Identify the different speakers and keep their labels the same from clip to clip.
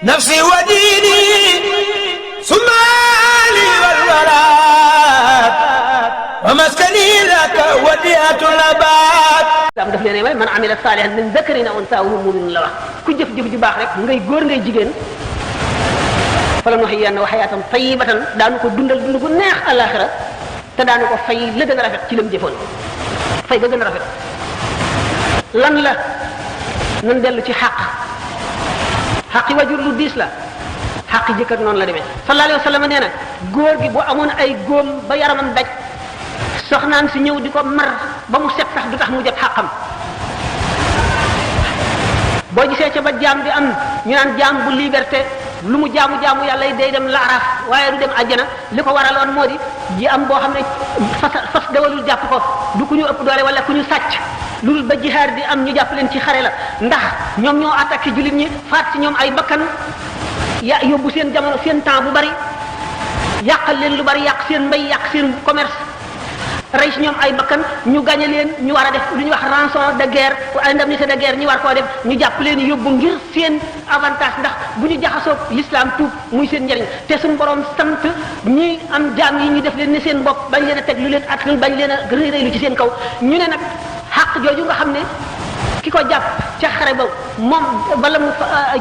Speaker 1: نفسي وديني سمالي والولاد ومسكني لك وديعة الأباد
Speaker 2: daf leen way man amila salihan min dhakarin aw unsa wa huwa mu'min la wax ku jëf jëf ju baax rek ngay góor ngay jigéen fa la wax yenn wa hayatan tayyibatan daanu ko dundal dund gu neex alaxira te daanu ko fay la gën a rafet ci lam jëfoon fay ga gën a rafet lan la nan dellu ci xaqi wajur lu diis la xaqi jëkkër noonu la demee sallallahu alayhi wa sallam nee na góor gi bu amoon ay góom ba yaramam daj soxnaam si ñëw di ko mar ba mu set sax du tax mu jot xaqam boo gisee ca ba jaam di am ñu naan jaam bu liberté lu mu jaamu yàlla yi day dem laaraaf waaye du dem àjjana li ko waraloon moo di ji am boo xam ne fas dawalul jàpp ko du ku ñu ëpp doole wala ku ñu sàcc loolu ba jihaar di am ñu jàpp leen ci xare la ndax ñoom ñoo attaqué jullit ñi faat ci ñoom ay bakkan yóbbu seen jamono seen temps bu bari yàqal leen lu bari yàq seen mbay yàq seen commerce rey si ñoom ay bakkan ñu gañe leen ñu war a def lu ñuy wax rançon de guerre ou indemnité de guerre ñu war koo def ñu jàpp leen yóbbu ngir seen avantage ndax bu ñu jaxasoo l'islam tuub muy seen njëriñ te suñu borom sant ñi am jaam yi ñu def leen ne seen bopp bañ leen a teg lu leen attan bañ leen a rëy ci seen kaw ñu ne nag xaq jooju nga xam ne ki ko jàpp ca xare ba moom wala mu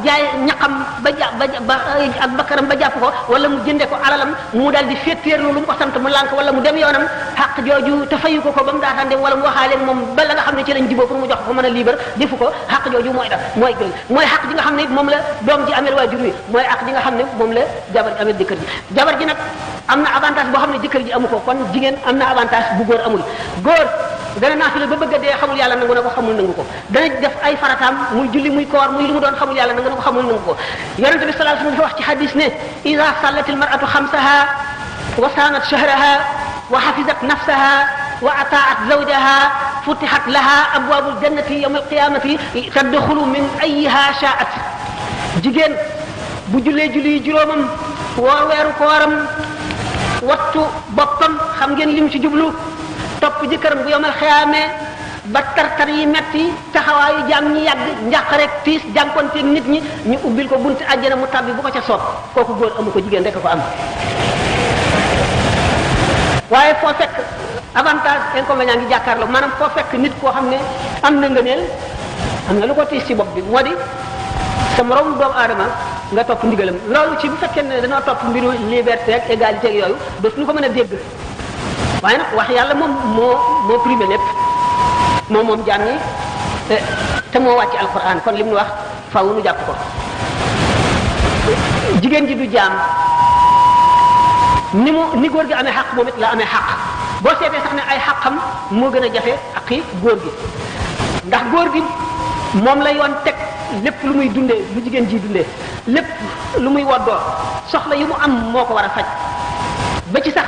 Speaker 2: jaay ñaqam ba ak bakkaram ba jàpp ko wala mu jënde ko alalam mu daal di féeteerlu lu mu ko sant mu lànk wala mu dem yoonam xaq jooju te fayu ko ba mu daataan dem wala mu waxaale moom ba la nga xam ne ci lañ jiboo pour mu jox ko mën a libre defu ko xaq jooju mooy xaq ji nga xam ne moom la doom ji amel waajur wi mooy xaq ji nga xam ne moom la jabar ji amel jëkkër ji jabar ji nag am na avantage boo xam ne jëkkër ji amu ko kon jigéen am na avantage bu góor amul góor dana naafila ba bëgg a dee xamul yàlla nangu na ko xamul nangu ko dana def ay farataam muy julli muy koor muy lu mu doon xamul yàlla nangu na ko xamul nangu ko yonente bi sallallahu alayhi wasallam dafa wax ci hadis ne ida sallat al mar'atu xamsaha wa saanat shahraha wa hafizat nafsaha wa ata'at zawjaha futihat laha abwabul jannati yawm al qiyamati tadkhulu min ayyiha sha'at jigéen bu jullee julli juróomam woor weeru kooram wattu boppam xam ngeen lim ci jublu topp jëkkëram bu yomal xiyaamee ba tartar yi metti taxawaayu jaam ñi yàgg njàq rek tiis jànkonteeg nit ñi ñu ubbil ko bunti àjjana mu tabbi bu ko ca soob kooku góor amu ko jigéen rek ko am waaye foo fekk avantage inconvénient ngi jàkkaarloo maanaam foo fekk nit koo xam ne am na ngëneel am na lu ko tiis ci bopp bi moo di sa morom doomu aadama nga topp ndigalam loolu ci bu fekkee ne dañoo topp mbiru liberté ak égalité ak yooyu dootuñu ko mën a dégg waaye nag wax yàlla moom moo primé lépp moom jaam ñi te moo wàcc alquran kon li mu wax faaw nu jàpp ko jigéen ji du jaam ni góor gi amee xaq moom it la amee xaq boo seetee sax ne ay xaqam moo gën a jafe aqi góor gi ndax góor gi moom la yoon teg lépp lu muy dundee lu jigéen ji dundee lépp lu muy woddoo soxla yu mu am moo ko war a faj ba ci sax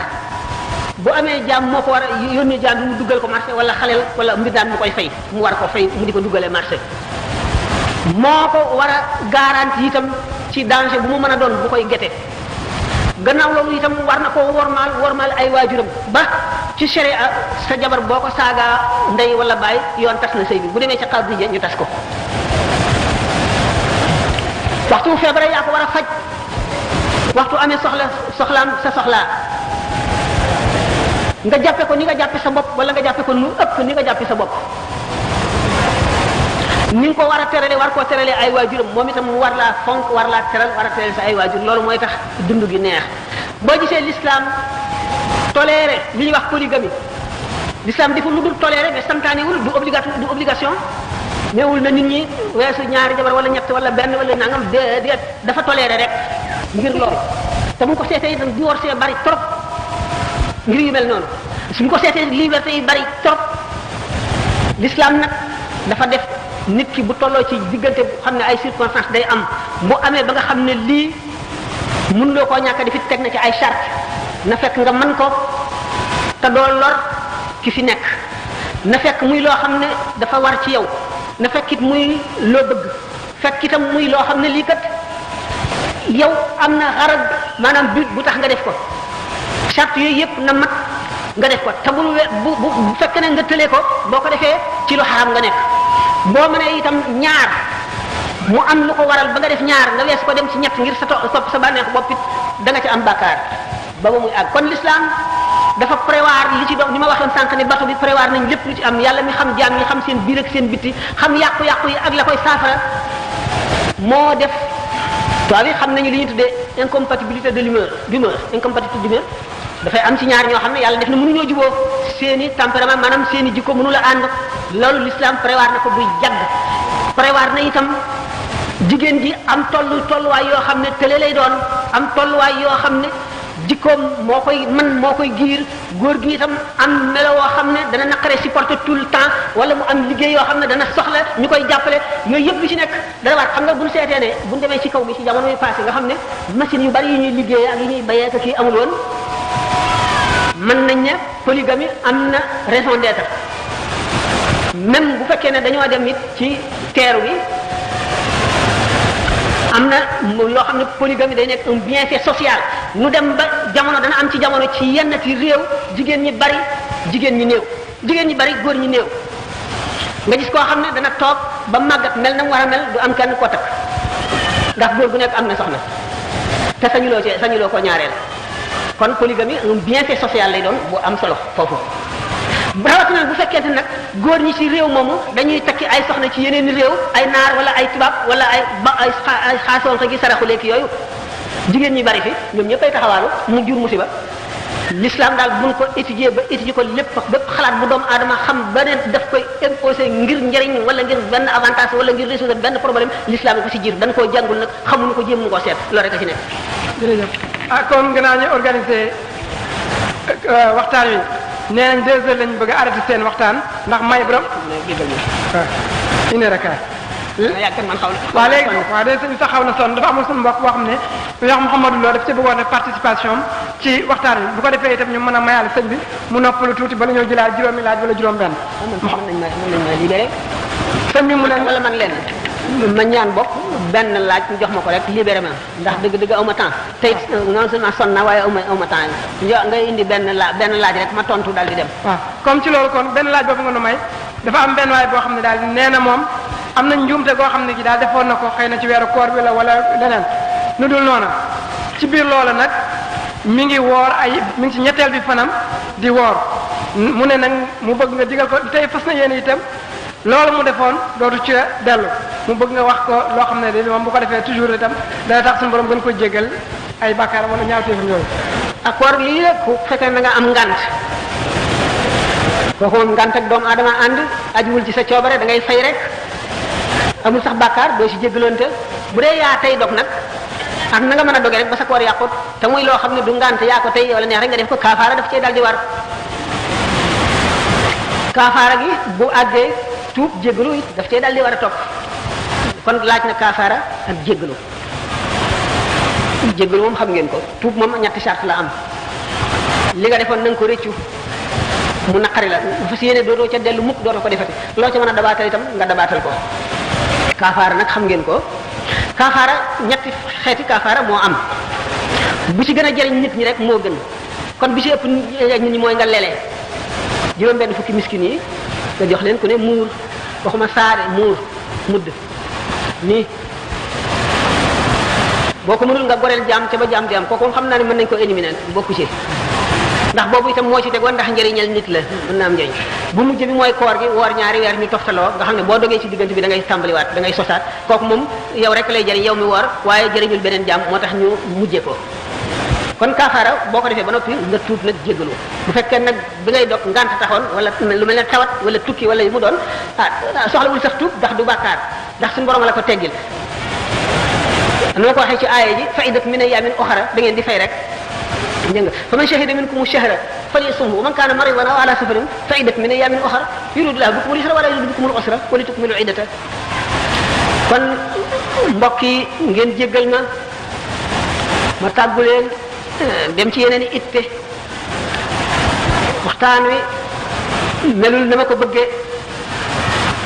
Speaker 2: bu amee jaam moo ko war a yónnee jaam bi mu duggal ko marché wala xaleel wala mbindaan mu koy fay mu war ko fay mu di ko duggalee marché moo ko war a garantie itam ci danger bu mu mën a doon bu koy gete gannaaw loolu itam war na ko wormaal ay waajuram ba ci sharia sa jabar boo ko saagaa ndey wala baay yoon tas na sëy bi bu demee ca xaw bi ñu tas ko waxtu feebare yaa ko war a faj waxtu amee soxlaam sa soxlaa nga jàppe ko ni nga jàppe sa bopp wala nga jàppe ko lu ëpp ni nga jàppe sa bopp ni nga ko war a terale war koo terale ay waajuram moom itam mu war laa fonk war laa teral war a terale sa ay waajur loolu mooy tax dund gi neex boo gisee l'islam toléré li ñuy wax polygamie l'islam dafa lu dul toléré mais santaanewul du obligation néewul na nit ñi weesu ñaari jabar wala ñett wala benn wala nangam déedéet dafa toléré rek ngir loolu te mu ko seetee itam divorcé bari trop ngir yu mel noonu suñ ko seetee liberté yi bari trop l'islam nag dafa def nit ki bu tolloo ci diggante bu xam ne ay circonstances day am bu amee ba nga xam ne lii mën loo koo ñàkk di fi teg na ci ay charte na fekk nga mën ko te doo lor ki fi nekk na fekk muy loo xam ne dafa war ci yow na fekk it muy loo bëgg fekk itam muy loo xam ne lii kat yow am na xarag maanaam but bu tax nga def ko charte yooyu yëpp na mat nga def ko te bu fekkee ne nga tëlee ko boo ko defee ci lu xaraam nga nekk boo mënee itam ñaar mu am lu ko waral ba nga def ñaar nga wees ko dem ci ñett ngir sa bànneexu bopp it da nga ci am bàkkaar ba muy àgg. kon l'islam dafa prévoir li ci doon ni ma waxoon sànq ne bato bi prévoir nañ lépp lu ci am. yàlla mi xam jaam ñi xam seen biir ak seen bitti xam yàqu-yàqu yi ak la koy saafara moo def tubaab yi xam nañu li ñuy tuddee incompatibilité de l'humeur incompatibilité d'humeur dafay am ci ñaar ñoo xam ne yàlla def na mënuñoo juboo seeni tempérament maanaam seeni jikko mënu la ànd loolu l'islam prévoir na ko buy jagg prévoir na itam jigéen ji am tolluwaay yoo xam ne tële lay doon am tolluwaay yoo xam ne jikkoom moo koy giir góor gi itam am melo woo xam ne dana naqare supporter tout le temps wala mu am liggéey yoo xam ne dana soxla ñu koy jàppale yooyu yëpp lu ci nekk dana war xam nga bu ñu seetee ne bu ñu demee ci kaw gi ci jamono yu passé nga xam ne machines yu bari yu ñuy liggéey ak yu ñuy bayee ak kii amul woon mën nañ ne polygamie am na raison d'être même bu fekkee ne dañoo dem it ci teeru bi am na loo xam ne polygamie day nekk un bienfait social nu dem ba jamono dana am ci jamono ci yenn ci réew jigéen ñi bari jigéen ñi néew jigéen ñi bari góor ñi néew nga gis koo xam ne dana toog ba màggat mel na mu war a mel du am kenn koo takk ndax góor gu nekk am na soxna te sañuloo ko ñaareel kon polygamie un bienfait social lay doon bu am solo foofu rawatina bu fekkente nag góor ñi ci réew moomu dañuy takki ay soxna ci yeneen réew ay naar wala ay tubaab wala ay xaasoon gi saraxuleeki yooyu jigéen ñi bari fi ñoom ñëpp ay taxawaalu mu jur musiba l'islam daal buñ ko étudier ba étudier ko lépp xalaat bu doomu aadama xam ba ne daf koy imposer ngir njëriñ wala ngir benn avantage wala ngir résoudre benn problème l'islam ko ci jiir dañ koo jàngul nag xamuñu ko jéem ñu koo seet loolu rek a ci nekk.
Speaker 3: jërëjëf kon gannaaw ñu organiser waxtaan wi nee nañ 2 heures lañ bëgg a arrêté seen waxtaan ndax may borom. waaw une heure et quart. waaw léegi waaw day sëñ sax xaw na sonn dafa amul suñu mbokk boo xam ne wax Mouhamadou Lo daf ci bëggoon def participation ci waxtaan wi bu ko defee itam ñu mën a mayaale sëñ bi mu noppalu tuuti bala ñëw jëlaat juróomi laaj wala juróom-benn.
Speaker 2: mën nañ ma libéré.
Speaker 3: sëñ bi mu ne
Speaker 2: wala man leen ma ñaan bopp benn laaj ñu jox ma ko rek libéré ma ndax dëgg-dëgg aw ma temps tey non seulement sonn naa waaye aw ma temps ngay indi benn laaj rek ma tontu daal di dem.
Speaker 3: waaw comme ci loolu kon benn laaj boobu nga nu may dafa am benn waay boo xam ne daal nee na moom am na njuumte goo xam ne gi daal defoon na ko xëy na ci weeru koor bi la wala leneen nu dul noona ci biir loola nag mi ngi ci ñetteel bi fanam di woor mu ne nag mu bëgg nga digal ko tey fas na yéen itam loolu mu defoon dootu ci dellu mu bëgg nga wax ko loo xam ne de moom bu ko defee toujours itam dana tax suñu borom gën ko jéggal ay bàkkaar wala ñaawteefam yooyu.
Speaker 2: accord lii rek ku fekkee na nga am ngant kooku moom ngant ak doomu aadama ànd ajuwul ci sa coobare da ngay fay rek amul sax bàkkaar doo si jéggaloonte bu dee yaa tey dog nag ak na nga mën a doge rek ba sa koor yàqut te muy loo xam ne du ngant yaa ko tey wala neex rek nga def ko kaafaara daf cee dal di war kaafaara gi bu àggee tuub jéggalu it daf cee dal di war a topp kon laaj na kaafaara ak jéggalu jéggalu moom xam ngeen ko tuub moom ñetti charte la am li nga defoon na nga ko rëccu mu naqari la bu fas yéene dootoo ca dellu mukk dootoo ko defati loo ca mën a dabaatal itam nga dabaatal ko kaafaara nag xam ngeen ko kaafaara ñetti xeeti kaafaara moo am bu ci gën a jëriñ nit ñi rek moo gën kon bi ci ëpp nit ñi mooy nga lelee juróom-benn fukki miskin yi nga jox leen ku ne muur waxuma saare muur mudd nii boo ko mënul nga goreel jaam ca ba jaam di am kooku xam naa ne mën nañ ko éliminer bokku ci ndax boobu itam moo ci tegoon ndax njëriñal nit la mën naa am njëriñ bu mujj bi mooy koor gi woor ñaari weer ñu toftaloo nga xam ne boo dogee ci diggante bi da ngay tàmbaliwaat da ngay sosaat kooku moom yow rek lay jëriñ yow mi woor waaye jëriñul beneen jaam moo tax ñu mujjee ko kon kaafaara boo ko defee ba noppi nga tuub nag jéggalu bu fekkee nag bi ngay dog ngant taxoon wala lu mel ne tawat wala tukki wala yu mu doon soxlawul sax tuub ndax du bàkkaar ndax suñu borom la ko teggil noo ko waxee ci aaya ji fa'idat min ayyamin ukhra da ngeen di fay rek dégg nga fa man shahida minkum ash-shahra falyasumhu wa man kana maridan aw ala safarin fa'idat min ayyamin ukhra yuridu Allahu bikum al-yusra wa la yuridu bikum al-usra wa litukmilu al-iddata kon mbokk yi ngeen jéggal ma tàggu leen dem ci yeneen i itte waxtaan wi melul na ma ko bëggee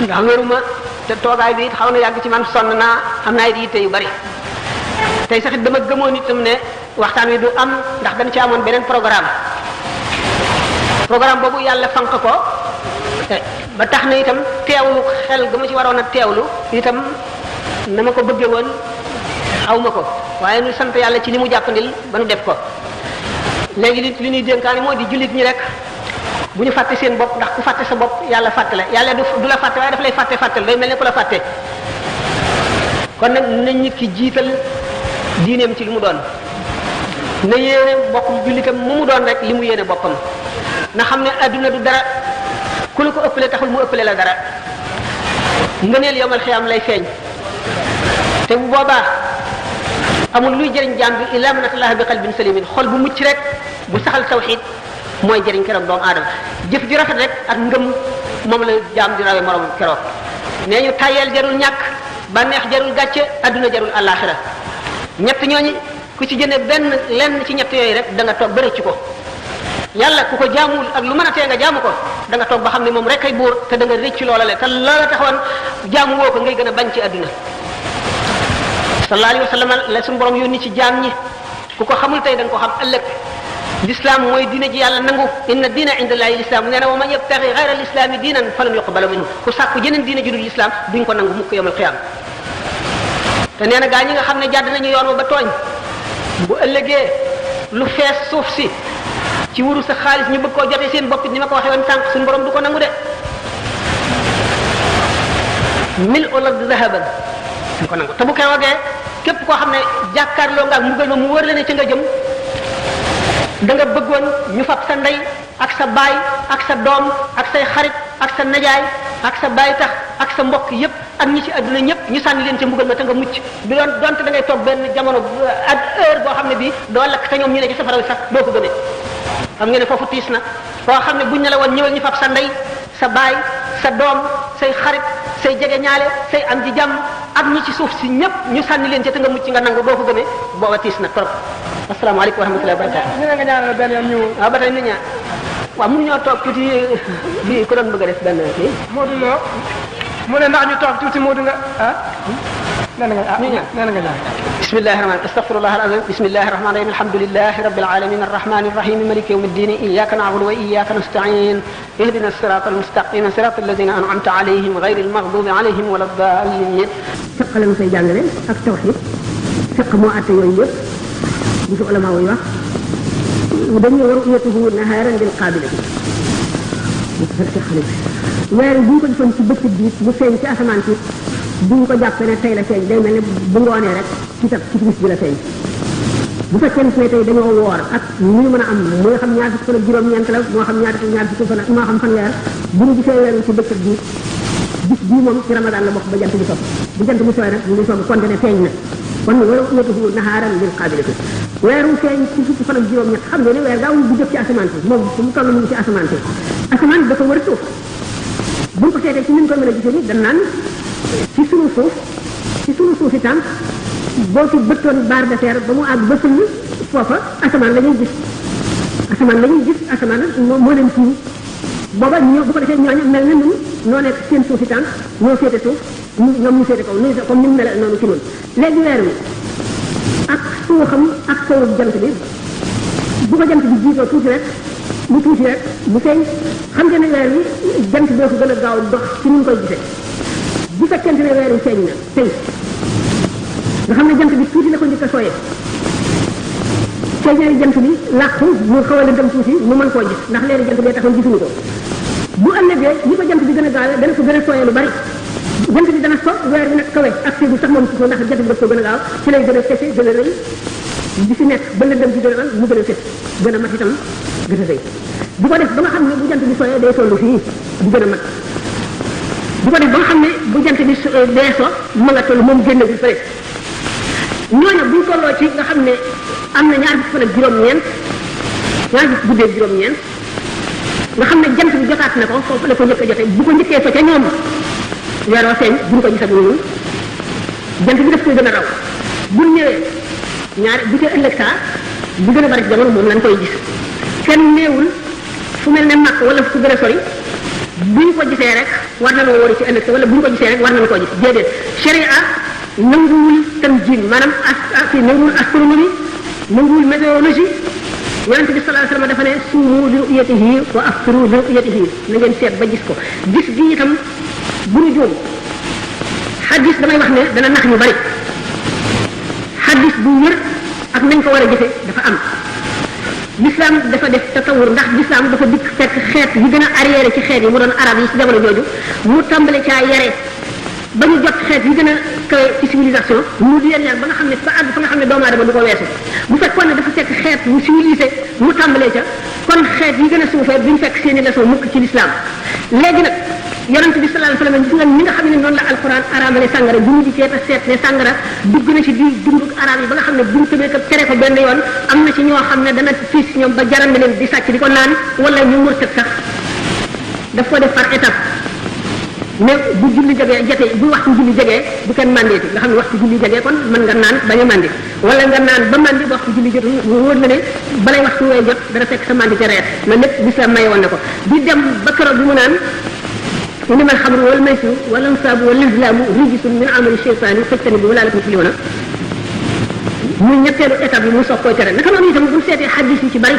Speaker 2: ndax wéruma te toogaay bi it xaw na yàgg ci man sonn naa am naa it yitte yu bari tey sax it dama gëmoon itam ne waxtaan wi du am ndax dañ ci amoon beneen programme boobu yàlla fanq ko ba tax na itam teewlu xel ga ma ci waroon a teewlu itam na ma ko bëggee woon xaw ma ko waaye nu sant yàlla ci li mu jàppandil ba nu def ko léegi li ñuy dénkaane moo di jullit ñi rek bu ñu fàtte seen bopp ndax ku fàtte sa bopp yàlla fàtte la yàlla du la fàtte waaye daf lay fàttel day mel ne ku la fàtte kon nag nañ nit ki jiital diineem ci li mu doon na yéene mbokkum jullitam mu doon rek li mu yéene boppam na xam ne adduna du dara ku la ko ëppale taxul mu ëppale la dara ngëneel yomal xiyaam lay feeñ te bu boobaa amul luy jëriñ jaam bi illa man atallaha bi qalbin salimin xol bu mucc rek bu saxal tawxid mooy jëriñ keroog doomu aadama jëf ju rafet rek ak ngëm moom la jaam di rawe morom keroog nee ñu tayeel jarul ñàkk bànneex jarul gàcce adduna jarul àllaaxira ñett ñooñu ku ci jëne lenn ci ñett yooyu rek da nga toog ba rëcc ko yàlla ku ko jaamul ak lu mën a tee nga jaamu ko da nga toog ba xam ne moom rek ay buur te da nga rëcc loola le te loola taxawoon jaamu woo ko ngay gën a bañ ci adduna sallallahu alayhi wa sallam la suñu borom yónni ci jaam ñi ku ko xamul tey da nga ko xam ëllëg l'islam mooy diine ji yàlla nangu inna diina inda llahi l'islam nee na wa man yabtaxi xayra l'islami diinan falan yuqbala minhu ku sàkku jeneen diine ju dul l'islam duñ ko nangu mukk yawmal qiyaama te nee na gaa ñi nga xam ne jàdd nañu yoon wa ba tooñ bu ëllëgee lu fees suuf si ci wuru sa xaalis ñu bëgg koo jotee seen bopp ni ma ko waxee woon sànq suñu borom du ko nangu de mil olad zahaban du ko nangu te bu keroogee képp koo xam ne jàkkaarloo nga ak mbugal ma mu wër la ne ca nga jëm da nga bëggoon ñu fab sa ndey ak sa baay ak sa doom ak say xarit ak sa najaay ak sa baay tax ak sa mbokk yépp ak ñi ci àdduna ñëpp ñu sànni leen ca mbugal ma te nga mucc bi doon donte da ngay toog benn jamono ak heure boo xam ne bii doo lakk te ñoom ñu ne ci safara wi sax doo ko gëmee xam ngeen ne foofu tiis na koo xam ne buñ ne la woon ñëwal ñu fab sa ndey sa baay sa doom say xarit say jege ñaale say am ji jàmm ak ñi ci suuf si ñëpp ñu sànni leen ca te nga mucc nga nangu doo ko gëmee booba tiis na trop asalaamaaleykum wa rahmatullahi wa barakatuh
Speaker 3: ñu ne nga ñaanal benn yoon ñu
Speaker 2: waaw ba tey nit ñaa waaw mënuñoo toog tuuti fii ku doon bëgg a def benn kii
Speaker 3: Modou Lo mu ne ndax ñu toog tuuti Modou nga ah nee na nga
Speaker 2: ñu ñaan
Speaker 3: nee na nga ñaan
Speaker 2: bismillahi rahman astaghfirullah alazim bismillahi rahman rahim alhamdulillahi rabbil alamin arrahmani arrahim maliki yawmi ddin iyyaka na'budu wa iyyaka nasta'in ihdina as-sirata al-mustaqima sirata alladhina an'amta alayhim ghayril maghdubi alayhim waladdallin fiq la say jàngale ak tawhid fiq moo atte yooyu yëpp bu ci ulama yi wax dañu war ru'yatuhu naharan bil qabilati weer bu ñu ko defoon ci bëccëg bi bu feeñ ci asamaan si bu ñu ko jàppee ne tey la feeñ day mel ne bu ngoonee rek ci timis bi la feeñ bu fekkee ne tey dañoo woor ak ñu mën a am moo xam ñaar fukki fan ak juróom-ñeent la moo xam ñaar fukki fan ak moo xam fanweer bu ñu gisee weer ci bëccëg bi bis bii moom ci ramadan la bokk ba jant bi sopp bu jant bi sooy nag ñu ngi soog kon ne feeñ na kon wala yatuhu naharan bil qabiliti weeru feeñ ci fukki fan ak juróom-ñett xam nga ne weer daawul bu jëf ci asamaan si moom fu mu toll mu ngi ci asamaan si asamaan dafa war a suuf bu ñu ko seetee ci ni ñu koy mën a gisee ni dañ naan ci sunu suuf itam boo ci bëttoon barre de terre ba mu àgg ba fëll foofa asamaan la ñuy gis asamaan moo leen tiim booba ñoo bu ko defee ñooñu mel na ñun noo nekk seen suuf itam ñoo féete suuf ñoom ñu féete kaw ni comme ni mu mel noonu ci noonu léegi weer wi ak suuxam ak sowu jant bi bu ko jant bi jiitoo tuuti rek bu feeñ xam nga ne weer wi jant boo ko gën a gaaw dox ci ni ñu koy gisee bu fekkente ne weer wi feeñ na tey nga xam ne jant bi tuuti la ko njëkk a sooyee feeñee jant bi làqu mu xaw a lëndëm tuuti mu mën koo gis ndax leeri jant bee taxoon gisuñu ko bu ëllëgee ñi ko jant bi gën a gaawee dana ko gën a sooyee lu bari jant bi dana so weer bi nag kawe ak séegu sax moom ci ko ndax jant bi daf ko gën a gaaw ci lay gën a fese gën a rëy di si nekk ba lëndëm ci gën a mu gën a fes gën a mat itam gën a rëy di ko def ba nga xam ne bu jant bi sooyee day tollu fii di gën a mat di ko def ba nga xam ne bu jant bi dee so ma nga toll moom génn bi fële ñooñu buñ tolloo ci nga xam ne am na ñaar fukki fan ak juróom-ñeent ñaar fukki guddee juróom-ñeent nga xam ne jant bi jotaat na ko foofu la ko njëkk a jotee bu ko njëkkee fa ca ñoom weer wa feeñ buñ ko gisagul ñun jant bi daf koy gën a raw buñ ñëwee ñaar bu ca ëllëg saa bu gën a bari jamono moom lañ koy gis kenn néewul fu mel ne màkk wala fu gën a sori bu ñu ko gisee rek war na noo wari ci ëllëg wala bu ñu ko gisee rek war nañu koo gis déedéet sharia nanguwul tanjim maanaam fi nanguwul astronomie nanguwul météorologie yonent bi sallallahu alayhi wasallam dafa ne suumu li ru'yatihi wa aftiru li ru'yatihi na ngeen seet ba gis ko gis gi itam bu ñu juum xadis damay wax ne dana nax ñu bari xadis bu wér ak nañ ko war a jëfe dafa am l'islam dafa def tatawur ndax l'islam dafa dikk fekk xeet yi gën a arrière ci xeet yi mu doon arab yi ci jamono jooju mu tàmbale caa yare ba ñu jot xeet yi gën a kawe ci civilisation mu di leen yar ba nga xam ne ba àgg fa nga xam ne doomu aadama du ko weesu bu fekkoon ne dafa fekk xeet mu civilisé mu tàmbalee ca kon xeet yi gën a suufee duñ fekk seeni leçon mukk ci l'islam léegi nag yonente bi sallallahu alayhi wasallam gis nga ni nga xam ne noonu la alquran araamale sàngara bu ñu di seeta seet ne sàngara dugg na ci biir dundug araam yi ba nga xam ne buñ tëbee ko tere ko benn yoon am na ci ñoo xam ne dana fiis ñoom ba jaram leen di sàcc di ko naan wala ñu murtat sax daf ko def par étape mais bu julli jegee jotee bu waxtu julli jegee bu kenn mandeeti nga xam ne waxtu julli jegee kon mën nga naan bañ a mandi wala nga naan ba mandi ba waxtu julli jotul wóor na ne balay waxtu wooy jot dana fekk sa mandi te reet loolu lépp l'islam maye woon na ko di dem ba keroog bi mu naan إنما الخمر والميسر والأنصاب والأزلام رجس من عمل الشيطان فاجتنبوه لعلكم تفلحون muy ñetteelu étape bi mu soog koy tere naka noonu itam bu seetee xadis yi ci bari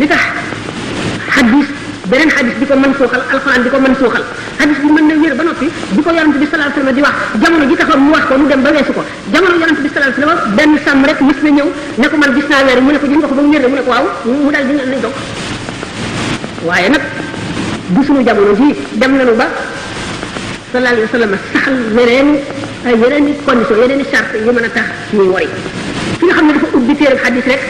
Speaker 2: li tax xadis beneen xadis di ko mën suuxal alxuraan di ko mën suuxal xadis bi mën na wér ba noppi di ko yonente bi sallallahu alayhi wasallam di wax jamono ji taxoon mu wax ko mu dem ba weesu ko jamono yonente bi sallallahu alayhi wasallam benn sàmm rek mës na ñëw ne ko man gis naa weer mu ne ko gis nga ko ba mu wér mu ne ko waaw mu daal di nañ ko waaye nag bu suñu jamono ji dem nañu ba sallallahu alayhi wasallam saxal yeneen i condition yeneen i charte yi mën a tax ñuy wari ki nga xam ne dafa ubbi téere xadis rek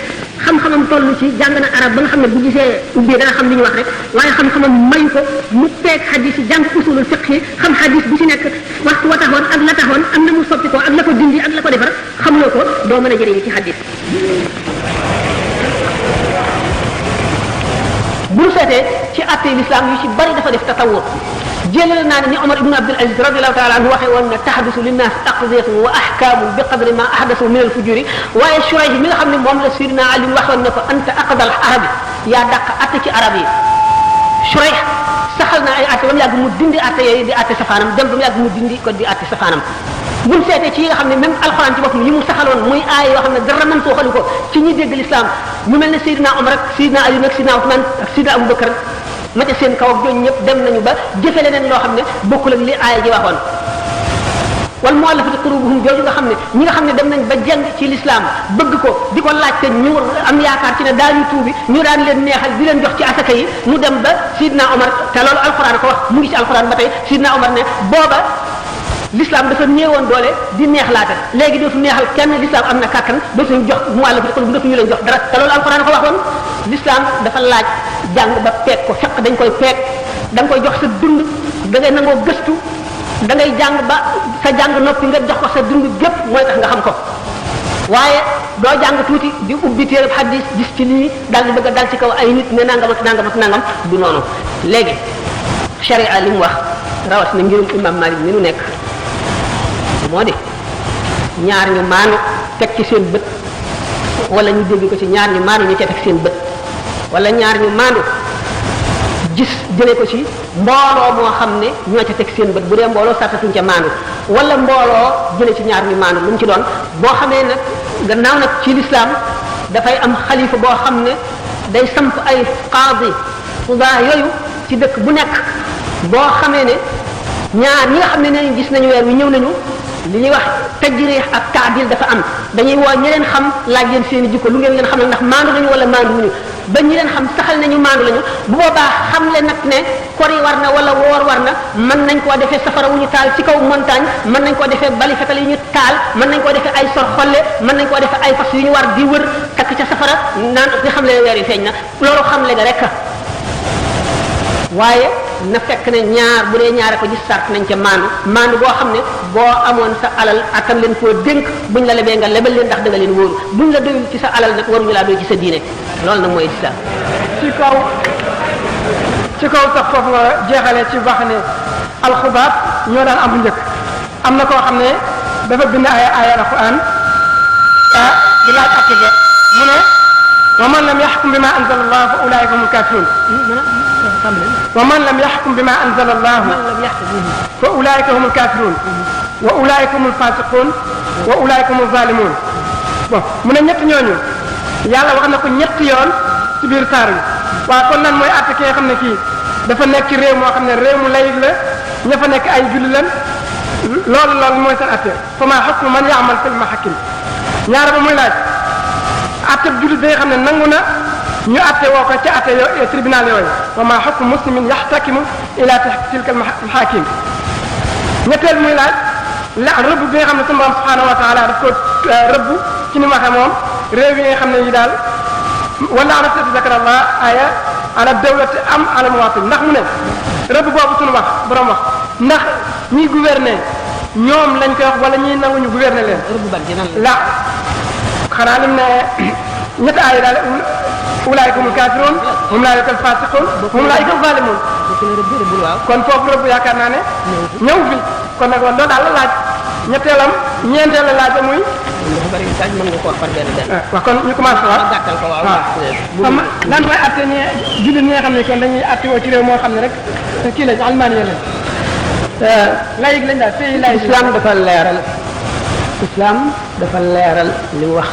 Speaker 2: xam-xamam toll ci jàng na arab ba nga xam ne bu gisee ubbi dana xam li ñu wax rek waaye xam-xamam mayu ko mu peeg xadis yi jàng usulul fiqh yi xam xadis bu ci nekk waxtu wa taxoon ak la taxoon am na mu soppi ko ak la ko dindi ak la ko defar xamuloo ko doo mën a jëriñu ci xadis bu ñu seetee ci atte l'islam yu ci bari dafa def tatawur jëlal naa ne ni Omar ibn Abdul Aziz radiyallahu ta'ala anhu waxee woon ne tahdusu linnaas aqdiyatun wa ahkaamun bi qadri ma ahdasu min al-fujuri waaye Shurayh mi nga xam ne moom la Sidina Ali waxoon ne ko anta aqdal arabi yaa dàq atte ci arab yi Shurayh saxal na ay atte ba mu yàgg mu dindi atte yooyu di atte safaanam dem ba mu yàgg mu dindi ko di atte safaanam buñ seetee ci yi nga xam ne même alxuraan ci boppam yi mu saxaloon muy aay yoo xam ne dara mën soo xali ko ci ñi dégg l'islam ñu mel ne Seydina Omar ak Seydina Ali ak Seydina Ousmane ak Seydina Aboubacar ma ca seen kaw ak ñooñu ñëpp dem nañu ba jëfe leneen loo xam ne bokkul ak li aaya ji waxoon wal mu'allafati qulubuhum jooju nga xam ne ñi nga xam ne dem nañ ba jàng ci l'islam bëgg ko di ko laajte ñu am yaakaar ci ne daañu tuubi ñu daan leen neexal di leen jox ci asaka yi mu dem ba Seydina Omar te loolu alxuraan ko wax mu ngi ci alxuraan ba tey Seydina Omar ne booba l'islam dafa néewoon doole di neexlaate léegi dootu neexal kenn l'islam am na kàttan dootuñu jox mu'allafati qulubuhum dootuñu leen jox dara te loolu alxuraan ko waxoon l'islam dafa laaj jàng ba peeg ko fekk dañ koy peeg da nga koy jox sa dund da ngay nangoo gëstu da ngay jàng ba sa jàng noppi nga jox ko sa dund gépp mooy tax nga xam ko waaye doo jàng tuuti di ubbi téereb hadis gis ci lii daal di bëgg a dal ci kaw ay nit ne nangam ak nangam ak nangam du noonu léegi sharia li mu wax rawatina ngirum imam Malik mi nu nekk moo di ñaar ñu maanu teg ci seen bët wala ñu dégg ko ci ñaar ñu maanu ñu ca teg seen bët wala ñaar ñu maandu gis jëlee ko ci mbooloo moo xam ne ñoo ca teg seen bët bu dee mbooloo sartatuñ ca maandu wala mbooloo jëlee ci ñaar ñu maandu lu mu ci doon boo xamee nag gannaaw nag ci l'islam dafay am xalifa boo xam ne day samp ay qaadi fudaa yooyu ci dëkk bu nekk boo xamee ne ñaar ñi nga xam ne nee gis nañu weer wi ñëw nañu li ñuy wax tajrih ak taadil dafa am dañuy woo ñi leen xam laaj leen seen i jikko lu ngeen leen xam ne ndax maandu nañu wala maandu wuñu ba ñi leen xam saxal nañu maandu lañu bu boobaa xam le nag ne kori war na wala woor war na mën nañ koo defee safara wu ñu taal ci kaw montagne mën nañ koo defee bali fetal yu ñu taal mën nañ koo defee ay sor xolle mën nañ koo defee ay fas yu ñu war di wër takk ca safara naan di xam le weer yi feeñ na loolu xam le ga rek waaye na fekk ne ñaar bu dee ñaare ko gis sart nañ ca maandu boo xam ne boo amoon sa alal attan leen koo dénk buñ la lebee nga lebal leen ndax da nga leen wóoru buñ la doyul ci sa alal nag waruñu laa doy ci sa diine loolu nag mooy islam
Speaker 3: ci kaw sax foofu nga jeexalee ci wax ne alxubaab ñoo daan am bu njëkk am na koo xam ne dafa bind ay alquran di laaj atte ba mu ne wa man lam yaxkum bima anzala allah fa ulaika humul kafirun wa man lam yaxkum bima anzala allah fa ulaika humul kafirun wa ulaika humul fasiqun wa ulaika humul zalimun bon mu ne ñett ñooñu yàlla wax na ko ñetti yoon ci biir saar yi waaw kon lan mooy àtte ki nga xam ne kii dafa nekk ci réew moo xam ne réew mu layig la ña fa nekk ay julli lan loolu mooy seen atte fa maa hukmu man ya'mal fil mahakim ñaar ba muy laaj atte jullit bi nga xam ne nangu na ñu atte woo ko ca atte tribunal yooyu wa maa hukmu muslimin yaxtakimu ila tilka al mahakim ñetteel muy laaj la rëbb bi nga xam ne sunu borom subhanahu wa taala daf ko rëbb ci ni mu waxee moom réew yi nga xam ne yi daal wala ana sati zakara allah aya ala dawlati am ala muwatin ndax mu ne rëbb boobu sunu wax borom wax ndax ñiy gouverner ñoom lañ koy wax wala ñiy nanguñu gouverner leen
Speaker 2: rëbb ban ci nan
Speaker 3: la xanaa lim ne ñetti aaya daal ulaayika humul kaafiruun hum ulaayika al faasiquun hum ulaayika al zaalimuun kon foofu rëbb yaakaar naa ne ñëw fi kon nag loolu daal la laaj ñetteelam ñeenteel la laaj muy
Speaker 2: dafa bari daal mën nga ko wax par benn benn
Speaker 3: waaw kon ñu commencé waat
Speaker 2: gàttal ko waaw
Speaker 3: xam lan mooy atte ñi jullit ñi nga xam ne kon dañuy atte woo ci réew moo xam ne rek kii lañ almaani lañ layig lañ daal pays layig
Speaker 2: islam dafa leeral li mu wax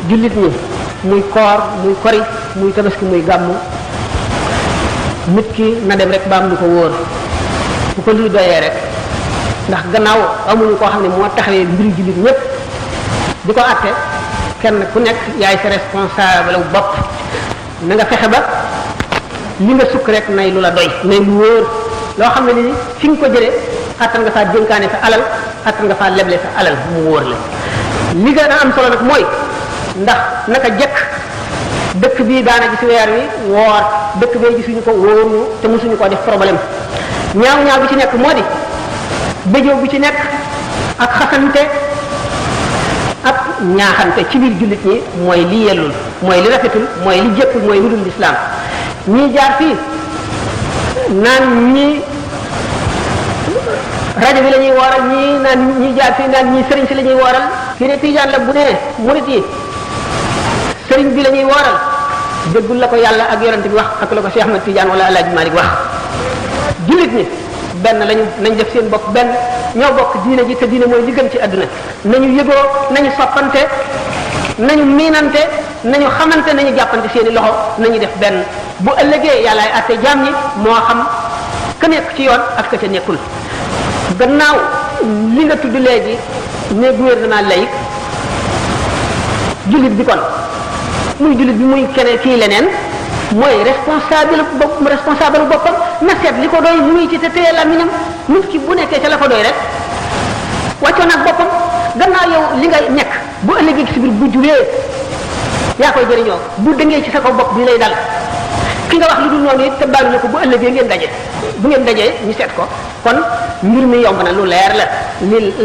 Speaker 2: jullit ñi muy koor muy kori muy tabaski muy gàmmu nit ki na dem rek ba am lu ko wóor bu ko lii doyee rek ndax gannaaw amuñu koo xam ne moo taxawee mbiri jullit ñëpp di ko àtte kenn ku nekk yaay sa responsable wu bopp na nga fexe ba li nga sukk rek nay lu la doy nay lu wóor loo xam ne ni fi nga ko jëlee attan nga faa dénkaane sa alal attan nga faa leble sa alal mu wóor la li gën a am solo nag mooy ndax naka jekk dëkk bii daana gis weer wi woor dëkk bee gisuñu ko wóoruñu te mosuñu ko def problème ñaaw bi ci nekk moo di béjoo bu ci nekk ak xasante ak ñaaxante ci biir jullit ñi mooy li yellul mooy li rafetul mooy li jëkkul mooy lu dul lislaam ñii jaar fii naan ñii rajo bi la ñuy wooral ñii naan ñii jaar fii naan ñii sëriñ si la ñuy wooral kii ne tijaan la bu ne murit yi sëriñ bi la ñuy wooral déggul la ko yàlla ak yonent bi wax ak la ko Cheikh Ahmad Tidiane wala Alaaji Malik wax jullit ñi benn lañu nañ def seen bopp benn ñoo bokk diine ji te diine mooy li gën ci àdduna nañu yëgoo nañu soppante nañu miinante nañu xamante nañu jàppante seeni loxo nañu def benn bu ëllëgee yàllaay àtte jaam ñi moo xam ka nekk ci yoon ak ka ca nekkul gannaaw li nga tudd léegi ne gouvernement laïque jullit bi kon muy jullit bi muy keneen kii leneen mooy responsable boppam na seet li ko doy muy ci te téye làmmiñam nit ki bu nekkee ca la ko doy rek wàccoon ak boppam gannaaw yow li nga nekk bu ëllëgee ci biir bu juree yaa koy jëriñoo bu dëngee ci sa ko bopp bi lay dal ki nga wax lu dul noonu it te baalu na ko bu ëllëgee ngeen daje bu ngeen dajee ñu seet ko kon mbir mi yomb na lu leer la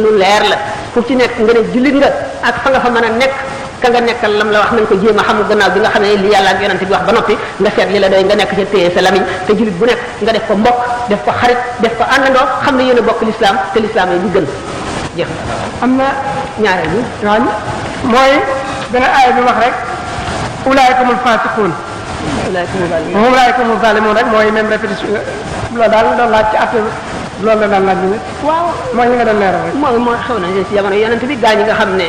Speaker 2: lu leer la fu ci nekk nga ne jullit nga ak fa nga fa mën a nekk ka nga nekkal lam la wax nañ ko jéem a xam gannaaw bi nga xam ne li yàlla ak yonent bi wax ba noppi nga seet li la doy nga nekk ca téye sa lamiñ te jullit bu nekk nga def ko mbokk def ko xarit def ko àndandoo xam ne yéen a bokk l'islam te l'islam yi li gën jeex
Speaker 3: am na
Speaker 2: ñaareel bi
Speaker 3: waaw mooy beneen aaya bi wax rek ulaayikumul faasiquun moom ulaayikumul zaalimuun rek mooy même répétition loolu daal doon laaj ci affaire loolu la daan laaj bi
Speaker 2: waaw
Speaker 3: mooy ñi nga doon leeral rek
Speaker 2: mooy xew na ci jamono yonent bi gaa ñi nga xam ne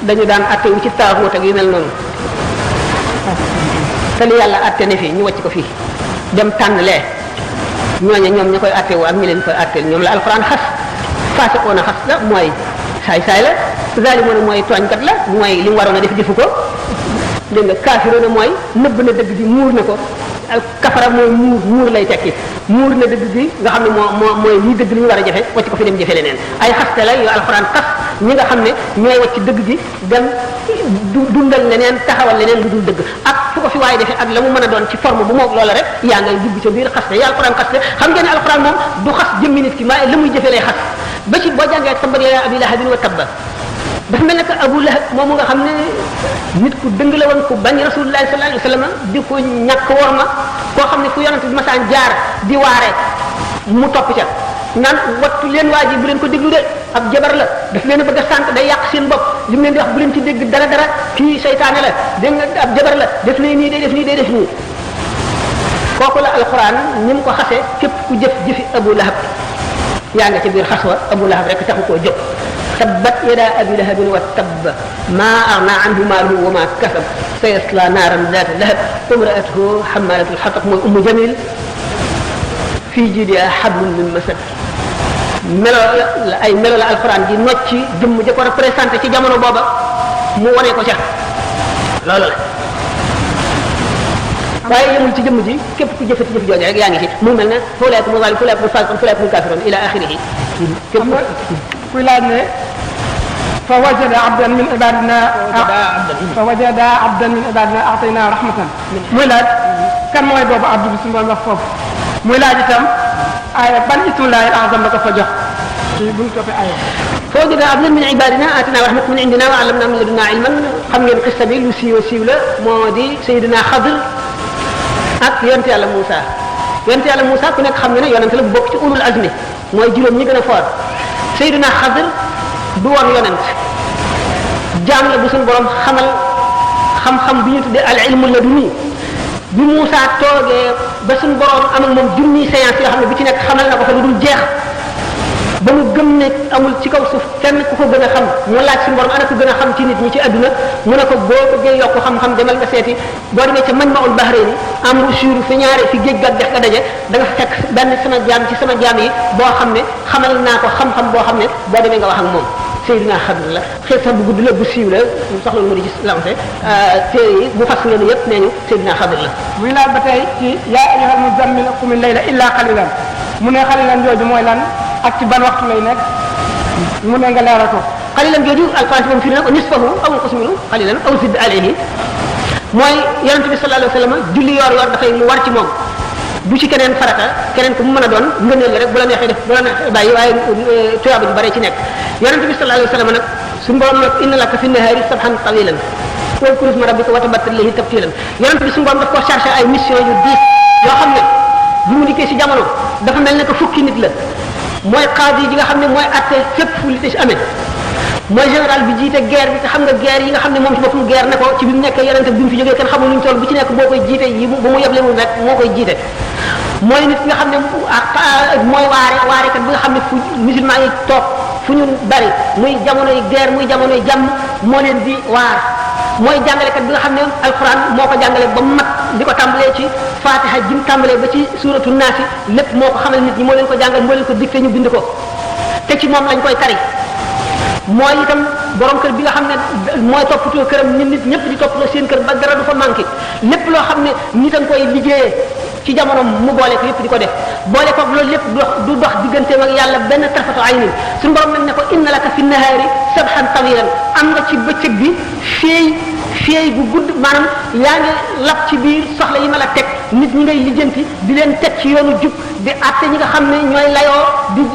Speaker 2: dañu daan atte wu ci taaxut ak yu mel noonu te li yàlla atte ne fii ñu wàcc ko fii dem tànn lee ñooña ñoom ña koy atte wu ak ñi leen koy atteel ñoom la alxuraan xas faasiqoona xas la mooy saay-saay la zaalimoona mooy tooñkat la mooy li mu waroon a def defu ko dégg nga kaafiroona mooy nëbb na dëgg bi muur na ko al kafara mooy muur lay tekki muur na dëgg bi nga xam ne mooy lii dëgg li ñu war a jafe wàcc ko fi dem jafe leneen ay xaste la yu alxuraan xas ñi nga xam ne ñooy wàcc dëgg gi dem dundal leneen taxawal leneen lu dul dëgg ak fu ko fi waaye defee ak la mu mën a doon ci forme bu moog loola rek yaa ngay dugg ca biir xaste ya alxuraan xaste xam ngeen ne alxuraan moom du xas jëmmi nit ki waaye la muy jëfe lay xas ba ci boo jàngee ak tabbat yadaa abii lahabin wa tabba dafa mel ne que Abu Lahab moomu nga xam ne nit ku dëng la woon ku bañ Rasulullah sallallahu alayhi wa sallam di ko ñàkk worma koo xam ne fu yonent bi masaan jaar di waare mu topp ca naan wattu leen waa ji bu leen ko déglu de ab jabar la daf leen a bëgg a sànq day yàq seen bopp li mu leen di wax bu leen ci dégg dara kii seytaane la dégg nga ab jabar la def nii day def nii kooku la alxuraan ni mu ko xasee képp ku jëfi Abu Lahab yaa nga ca biir xas wa Abu Lahab rek taxu koo jóg tabbat yadaa abii lahabin wa tabb maa aghnaa anhu maaluhu wa maa kasab sayaslaa naaran zaata lahab imra'atuhu hammalatal hatab mooy Ummu Jamil fii jiidihaa hablum min masad melo la ay melo la alxuraan di nocc jëmm ja ko représenté ci jamono booba mu wane ko ca loolu la waaye yemul ci jëmm ji képp ku jëfati jëf jooju rek yaa ngi ci mu mel ne fulaayku mu zalim fulaayku mu fasiqun fulaayku mu kaafiroon ila axirihi
Speaker 3: képp kuy laaj ne fa wajada abdan min ibadina atayna rahmatan muy laaj kan mooy boobu abdu bi suñu doon wax foofu muy laaj itam aaya ban ismullahi al-azam la ko fa jox ci bu ñu toppee aaya
Speaker 2: fa wajada abdan min ibadina atina rahmatan min indina wa allamna min ladunna ilman xam ngeen xista bi lu siiw la moo di Seydina Xadir ak yonent yàlla Moussa yonent yàlla Moussa ku nekk xam ne ne yonent la bu bokk ci ulul azmi mooy juróom ñi gën a foor Seydina Xadir du woon yonent jaam la bu suñu borom xamal xam-xam bi ñu tuddee al ilmu laduni bi Moussa toogee ba suñu borom am ak moom junniy séance yoo xam ne bi ci nekk xamal na ko fa lu dul jeex ba mu gëm ne amul ci kaw suuf kenn ku ko gën a xam mu laaj suñu borom ana ko gën a xam ci nit ñi ci àdduna mu ne ko boo bëggee yokk xam-xam demal nga seeti boo demee ca Majma'ul Bahrayni am suur fi ñaare fi géej ga dex ga daje da nga fekk benn sama jaam ci sama jaam yi boo xam ne xamal naa ko xam-xam boo xam ne boo demee nga wax ak moom Seydina Xadir la xëy sax bu gudd la bu siiw la soxla mu di ci lancé téere yi bu fas leen yëpp nee ñu Seydina Xadir la
Speaker 3: muy laaj ba tey ci yaa ayyuhal muzammil qumil layla illa qalilan mu ne qalilan jooju mooy lan ak ci ban waxtu lay nekk mu ne nga leeral ko
Speaker 2: qalilan jooju alquran moom firi na ko nisfahu aw inqus minhu qalilan aw zid alayhi mooy yonent bi sallallahu alayhi wa sallam julli yor dafay lu war ci moom du ci keneen farata keneen ku mu mën a doon ngëneel la rek bu la neexee def bu la neexee bàyyi waaye tuyaaba ju bare ci nekk yonent bi sallallahu alayhi wa sallam nag suñu borom nag inna laka fi nahaari sabhan tawilan wadkur isma rabbika wa tabattal ilayhi tabtilan yonent bi suñu borom daf ko chargé ay mission yu diis yoo xam ne bi mu dikkee si jamono dafa mel ne que fukki nit la mooy qaadi yi nga xam ne mooy atte fépp fu li ci amee mooy général bi jiite guerre bi te xam nga guerre yi nga xam ne moom ci boppam guerre ne ko ci bi mu nekkee yonente bi mu fi jógee kenn xamul luñ toll bu ci nekk boo koy jiite yi bu mu yeble mu rek moo koy jiite mooy nit nga xam ne mooy waarekat bi nga xam ne fu musulman yi toog fu ñu bari muy jamonoy guerre muy jamonoy jàmm moo leen di waar mooy jàngalekat bi nga xam ne alquran moo ko jàngale ba mat di ko tàmbalee ci fatiha jim tàmbalee ba ci suratu naasi lépp moo ko xamal nit ñi moo leen ko jàngal moo leen ko dicté ñu bind ko te ci moom lañ koy tari mooy itam borom kër bi nga xam ne mooy toppatoo këram nit ñëpp di toppatoo seen kër ba dara du fa manqué lépp loo xam ne nit a nga koy liggéeyee ci jamono mu boole ko yëpp di ko def boole ko loolu lépp du dox digganteem ak yàlla benn tarfatu aynin suñu borom nag ne ko inna laka fi nahaari sabhan tawilan am nga ci bëccëg bi féey bu gudd maanaam yaa ngi lab ci biir soxla yi ma la teg nit ñi ngay lijjanti di leen teg ci yoonu jub di àtte ñi nga xam ne ñooy layoo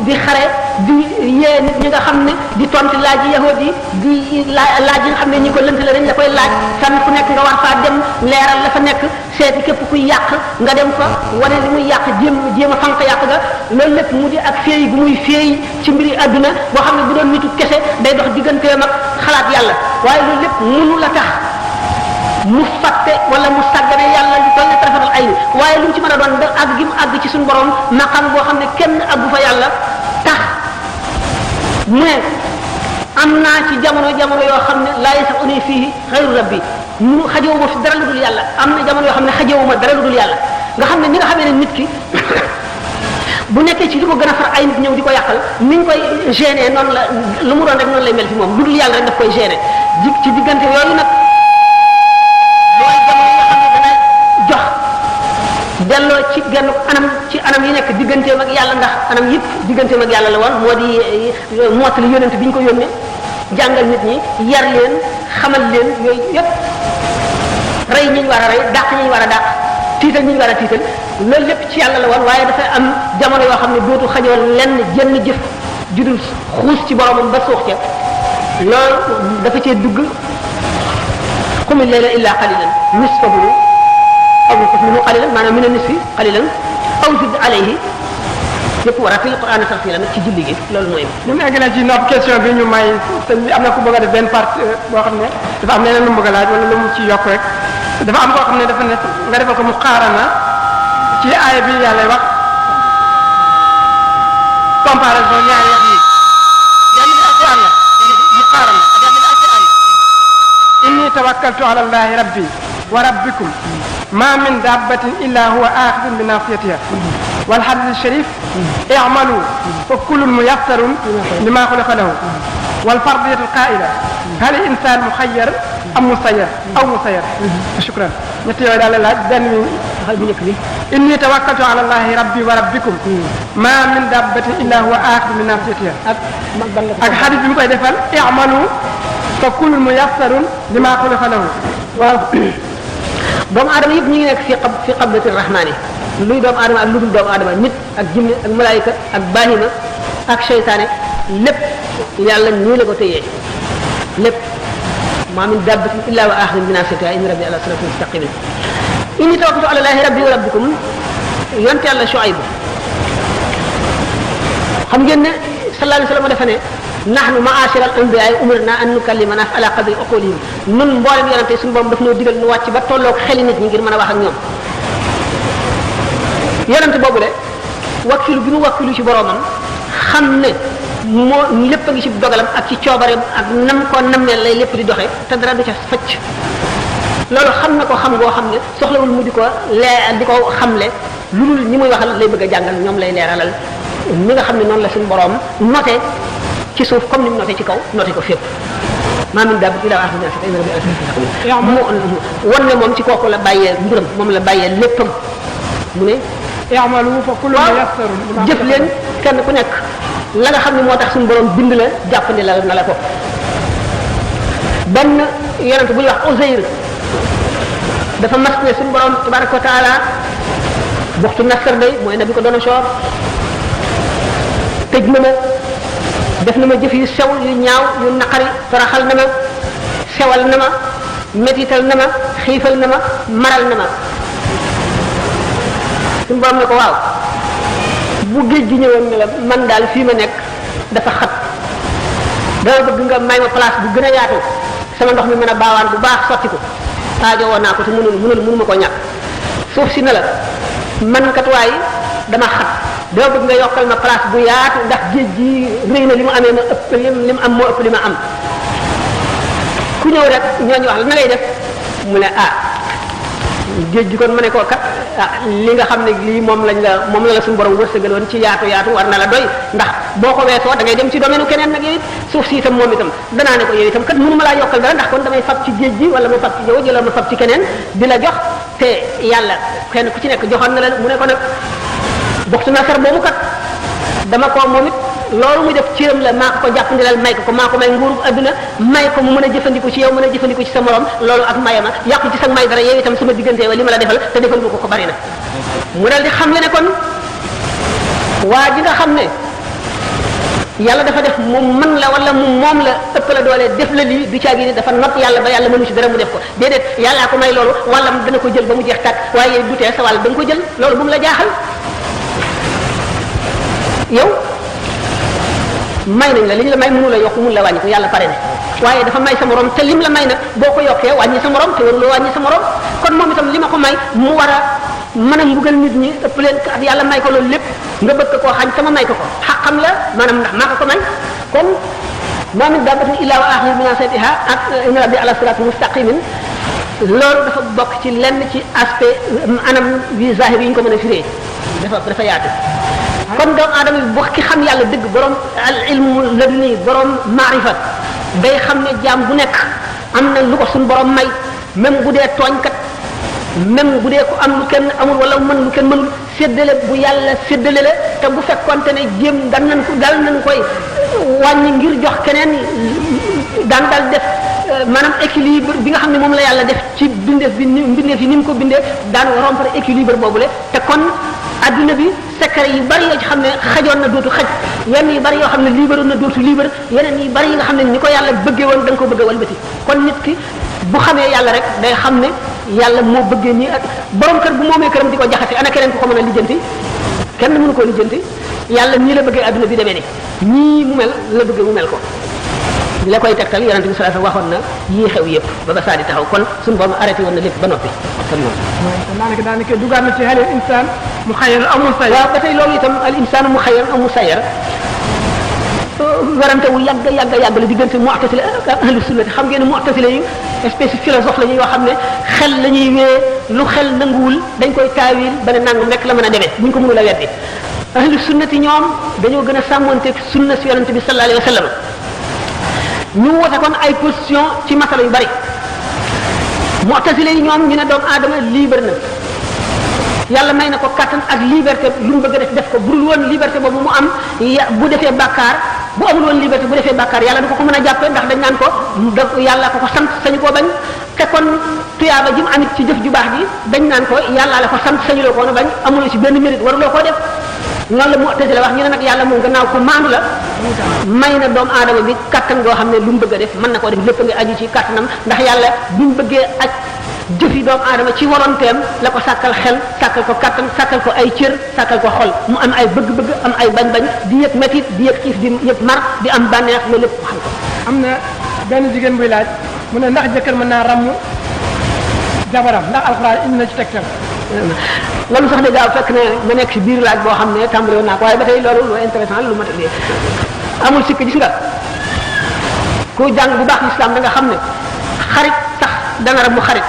Speaker 2: di xare di yee nit ñi nga xam ne di tontu laaj yi yahud yi di laaj yi nga xam ne ñi ko lënt la dañ la koy laaj fenn fu nekk nga war faa dem leeral la fa nekk seeti képp kuy yàq nga dem fa wane li muy yàq jéem a fanq yàq ga loolu lépp mu di ak féey gu muy féey ci mbiri àdduna boo xam ne bu doon nitu kese day dox digganteem ak xalaat yàlla waaye loolu lépp mënu la tax mu fàtte wala mu sàggane yàlla li toll ne tarafatal ay waaye lu mu ci mën a doon da àgg gi mu àgg ci suñu borom maqam boo xam ne kenn àggu fa yàlla tax mu ne am naa ci jamono yoo xam ne laa yasauni fii xayru rabbi mu xajewuma fi dara lu dul yàlla am na jamono yoo xam ne xajewuma dara lu dul yàlla nga xam ne ni nga xamee ne nit ki bu nekkee ci li ko gën a far ay nit ñëw di ko yàqal ni ñu koy gêner noonu la lu mu doon rek noonu lay mel ci moom lu dul yàlla rek daf koy gêner ci diggante yooyu nag mooy jamono yi nga xam ne dana jox delloo ci genn anam yi nekk digganteem ak yàlla ndax anam yëpp digganteem ak yàlla la woon moo di mottali yónent bi ñu ko yónnee jàngal nit ñi yar leen xamal leen yooyu yëpp rey ñi ñu war a rey dàq ñi ñu war a dàq tiital ñi ñu war a tiital loolu lépp ci yàlla la woon waaye dafay am jamono yoo xam ne dootu xajoo lenn jënn jëf judul xuus ci boromam ba suux ca loolu dafa cee dugg qumil layla illa qalilan nisfahu aw inqus minhu qalilan maanaam min an-nisfi qalilan aw zid alayhi yëpp war a fil Qur'an tartila nag ci julli gi loolu mooy.
Speaker 3: ñu ngi egg na ci nopp question bi ñu may sëñ bi am na ku bëgg a def benn partie boo xam ne dafa am leneen lu mu bëgg a laaj wala lu mu ci yokk rek dafa am koo xam ne dafa ne nga defal ko mu xaarana ci aaya bi yàlla wax comparaison ñaari wax yi.
Speaker 2: jàmm bi alquran la
Speaker 3: mu xaarana.
Speaker 2: jàmm bi alquran
Speaker 3: inni tawakkaltu ala allahi rabbi wa rabbikum ma min dabbatin illa huwa axidun bi nasiyatiha wal hadith sharif i'malu fa kullun muyassarun lima xuliqa lahu wal fardiyatu qaa'ila hal insan mukhayyar am musayyar aw musayyar shukran ñett yooyu daal la laaj benn mi
Speaker 2: xal bu njëkk bi
Speaker 3: inni tawakkaltu ala allahi rabbi wa rabbikum ma min dabbatin illa huwa akhiru min nasiyatiha ak hadith bi mu koy defal i'malu fa kullun muyassarun lima xuliqa lahu
Speaker 2: waaw doomu aadama yëpp ñu ngi nekk fi qabdati rahmaani luy doomu aadama ak lu dul doomu aadama nit ak jinne ak malaayika ak bahima ak seytaane lépp yàlla nii la ko téyee lépp ma min dabbatin illa wa axirin min nasiyatiha inna rabbi ala siratin mustaqim inni tawakkaltu ala allahi rabbi wa rabbikum yonte yàlla Shuayb xam ngeen ne sallallahu alayhi wa sallam dafa ne nahnu ma'ashira al-anbiya umirna an nukallima nas ala qadri uqulihim nun mboolem yonente suñu borom daf ñoo digal ñu wàcc ba tolloog xeli nit ñi ngir mën a wax ak ñoom yonente boobule wakkilu bi mu wakkilu ci boromam xam ne moo lépp a ngi ci dogalam ak ci coobareem ak nam ko nammeel lay lépp di doxe te dara du ca facc loolu xam na ko xam ngoo xam ne soxlawul mu di ko di ko xamle lu dul ñi muy waxal lay bëgg a jàngal ñoom lay leeralal mi nga xam ne noonu la suñu borom noté ci suuf comme ni mu noté ci kaw noté ko fépp maa min dabbatin illaa wa aaxiruhaa mu wan ne moom ci kooku la bàyyee mbiram moom la bàyyee léppam mu ne
Speaker 3: i'malu fa kullun muyassarun
Speaker 2: jëf leen kenn ku nekk la nga xam ne moo tax suñu borom bind la jàppandi la na la ko benn yonent bu ñuy wax Uzayr dafa mas ne suñu borom tabaraka wa taala buxtu Nasr day mooy nabi ko doon a soor tëj na ma def na ma jëf yu sew yu ñaaw yu naqari toroxal na ma sewal na ma métital na ma xiifal na ma maral na ma suñu borom ne ko waaw bu géej gi ñëwoon ne la man daal fii ma nekk dafa xat dama bëgg nga may ma place bu gën a yaatu sama ndox mi mën a baawaan bu baax sotti ko aajo woon naa ko te mënu ma ko ñàkk suuf si ne la man kat waay dama xat dama bëgg nga yokkal ma place bu yaatu ndax géej gi rëy na li mu amee ma ëpp li mu am moo ëpp li ma am ku ñëw rek ñooñu wax la na lay def mu ne géej gi kon ma ne koo kat li nga xam ne lii moom la la suñu borom wërsëgaloon ci yaatu war na la doy ndax boo ko weesoo da ngay dem ci domaine keneen nag yow it suuf si itam moom itam danaa ne ko yow itam kat mënu ma laa yokkal dara ndax kon damay fab ci géej gi wala ma fab ci jaww ji wala ma fab ci keneen di la jox te yàlla kenn ku ci nekk joxoon na la mu ne ko nag buxtu Nasr boobu kat dama ko moom it loolu muy def ciram la maa ko jàppandilal may ko maa ko may nguuru adduna may ko mu mën a jëfandiku ci yow mën a jëfandiku ci sa morom loolu ak mayama yàqu ci sa may dara yow itam sama diggante wa li ma la defal te defal ko bari na mu dal di xam le ne kon waa ji nga xam ne yàlla dafa def mu mën la wala mu moom la ëpp la doole def la lii du caagi ni dafa not yàlla ba yàlla mënu ci dara mu def ko déedéet yàllaa ko may loolu wala dana ko jël ba mu jeex tàkk waaye du tee sa wàll da nga ko jël loolu bu mu la jaaxal yow may nañ la li ñu la may mënu la yokk mënu la wàññi ko yàlla pare na waaye dafa may sa morom te lim la may nag boo ko yokkee wàññi sa morom te waruloo wàññi sa morom kon moom itam li ma ko may mu war a mën a mbugal nit ñi ëpp leen ak yàlla may ko loolu lépp nga bëgg koo xañ sama may ko xaqam la maanaam ndax maa ko may kon ma min dabbatin illaa wa aaxiruhaa min nasiyatiha ak inna rabbi ala siraatin mustaqimin loolu dafa bokk ci lenn ci aspect anam wi zahir yi ñu ko mën a firee dafa yaatu kon doomu aadama bi bu ki xam yàlla dëgg borom al ilmu laduni borom maarifa day xam ne jaam bu nekk am na lu ko suñu borom may même bu dee tooñkat même bu dee ko am lu kenn amul wala mën lu kenn mënul séddale bu yàlla séddale la te bu fekkonte ne jéem dal nañ koy wàññi ngir jox keneen daan dal def maanaam équilibre bi nga xam ne moom la yàlla def ci bindeef yi ni mu ko bindee daan rompre équilibre boobule te kon adduna bi secret yu bari yoo ci xam ne xajoon na dootu xaj yenn yu bari yoo xam ne liibaroon na dootu liibar yeneen yu bari yi nga xam ne ni ko yàlla bëggee woon da nga ko bëgg a walbati kon nit ki bu xamee yàlla rek day xam ne yàlla moo bëggee nii ak borom kër bu moomee këram di ko jaxase ana keneen ku ko mën a lijjanti kenn mënu koo lijjanti yàlla nii la bëggee adduna bi demee ni nii mu mel la bëggee mu mel ko di la koy tegtal yonente bi sallallahu alayhi wasallam waxoon na yii xew yëpp ba ba saa di taxaw kon suñu borom arrêté woon na lépp ba noppi kon noonu
Speaker 3: daanaka dugaat na ci halil insaan mu xayyar amul sayar
Speaker 2: waaw ba tey loolu itam al insaan mu xayyar amul sayar werante wu yàgg la diggante mu'tazila ak ahlu sunnati xam ngeen ne mu'tazila yi espèce philosophe la ñuy yoo xam ne xel la ñuy wee lu xel nanguwul dañ koy taawil ba ne nangam rek la mën a demee buñ ko mënul a weddi ahlu sunnati ñoom dañoo gën a sàmmonteeg sunna si yonente bi sallallahu alayhi wa sallam ñu wote kon ay position ci masala yu bari mu'tazila yi ñoom ñu ne doomu aadama libre na yàlla may na ko kattan ak liberté lu mu bëgg a def ko budul woon liberté boobu mu am bu defee bàkkaar bu amul woon liberté bu defee bàkkaar yàlla du ko mën a jàppee ndax dañ naan ko yàlla ko sant sañu koo bañ te kon tuyaaba ji mu amit ci jëf ju baax ji dañ naan ko yàlla la ko sant sañu loo ko woon a bañ amuloo ci benn mérite waruloo koo def noonu la mu'tazila wax ñu ne nag yàlla moom gannaaw ko maandu la may na doomu aadama bi kattan goo xam ne lu mu bëgg a def mën na koo def lépp nga aju ci kattanam ndax yàlla bi mu bëggee aj jëfi doomu aadama ci volontéem la ko sàkkal xel sàkkal ko kattan sàkkal ko ay cër sàkkal ko xol mu am ay bëgg-bëgg am ay bañ-bañ di yëg métit di yëg xiif di yëg mar di am bànneex loolu lépp xam ko.
Speaker 3: am na benn jigéen buy laaj mu ne ndax jëkkër mën naa ràmm jabaram ndax alxuraan indi na ci tegtal.
Speaker 2: loolu sax de gaaw fekk ne ma nekk ci biir laaj boo xam ne tàmbali woon naa ko waaye ba tey loolu lu intéressant lu mat a dee amul sikk gis nga ku jàng bu baax l'islam da nga xam ne xarit sax dana ràmm xarit.